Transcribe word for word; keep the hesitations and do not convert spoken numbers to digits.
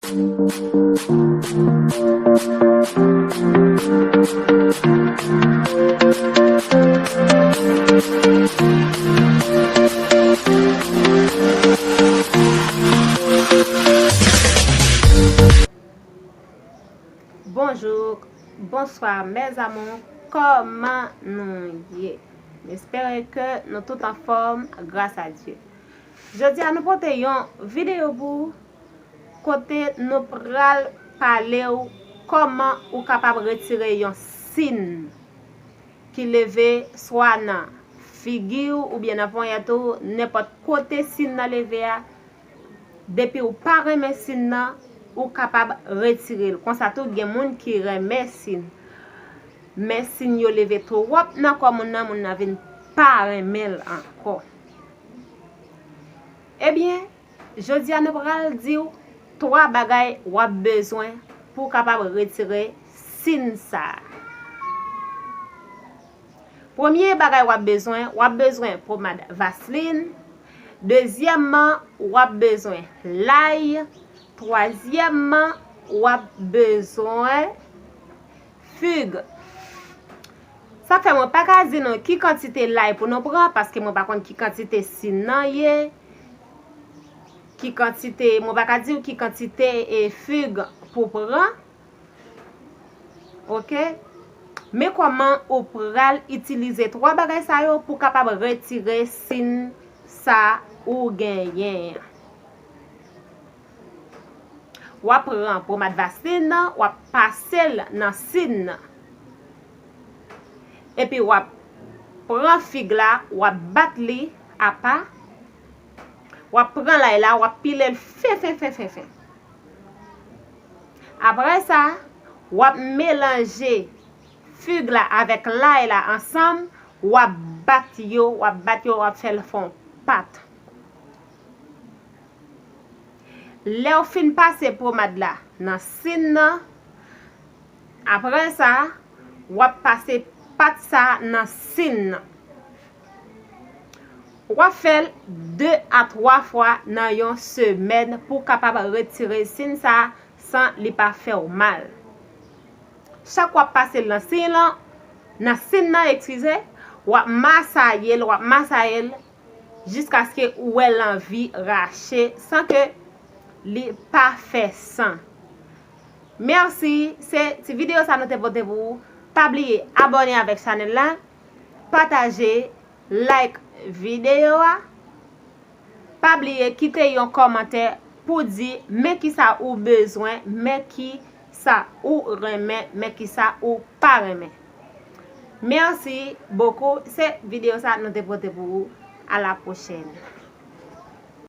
Bonjou, bonswa, mes amours, kòman nou ye? M espere ke nou tout anfòm, gras a Dye. Jodi a, nou pote yon videyo pou kote nou pral pale w kòman ou kapab retire yon sin ki leve swa nan figi w oubyen nan ponyèt ou, nenpòt kote sin nan leve a. Depi w pa renmen sin nan, ou kapab retire l. Konsa tou, gen moun ki renmen sin, men sin yo leve twòp nan kò moun nan, moun nan vin pa renmen l ankò. Ebyen, jodi a nou pral di w twa bagay w ap bezwen pou w kapab retire sin sa a. Premye bagay w ap bezwen, w ap bezwen pomad vaslin. Dezyèmman, w ap bezwen lay. Twazyèmman, w ap bezwen fig. Sa fè mwen pa ka di nou ki kantite lay pou nou pran, paske mwen pa konn ki kantite sin nan ye, ki kantite, mwen pa ka di w ki kantite e fig pou pran. Oke? Men kòman ou pral itilize twa bagay sa yo pou kapab retire sin sa ou genyen an. W ap pran pomad vaslin nan, w ap pase l nan sin nan. Epi w ap pran fig la, w ap bat li apa. W ap pran lay la, w ap pile l fen, fen, fen, fen, fen. Apre sa, w ap melanje fig la avèk lay la ansanm, w ap bat yo, w ap bat yo, w ap fè l fè yon pat. Lè w fin pase pomad la nan sin nan, apre sa, w ap pase pat sa nan sin nan. W ap fè l de a twa fwa nan yon semèn pou w kapab retire sin sa a san li pa fè w mal. Chak w ap pase l nan sin lan, nan sin nan, eskize, w ap masaye l, w ap masaye l jiskaske ou wè l anvi rache san ke li pa fè san. Mèsi, se ti videyo sa nou te pote pou ou. Pa bliye abòne avèk chanèl la, pataje, like videyo a. Pa bliye kite yon kòmantè pou di men kisa ou bezwen, men kisa ou renmen, men kisa ou pa renmen. Merci beaucoup. Se videyo sa nou te pote pou ou. À la prochaine.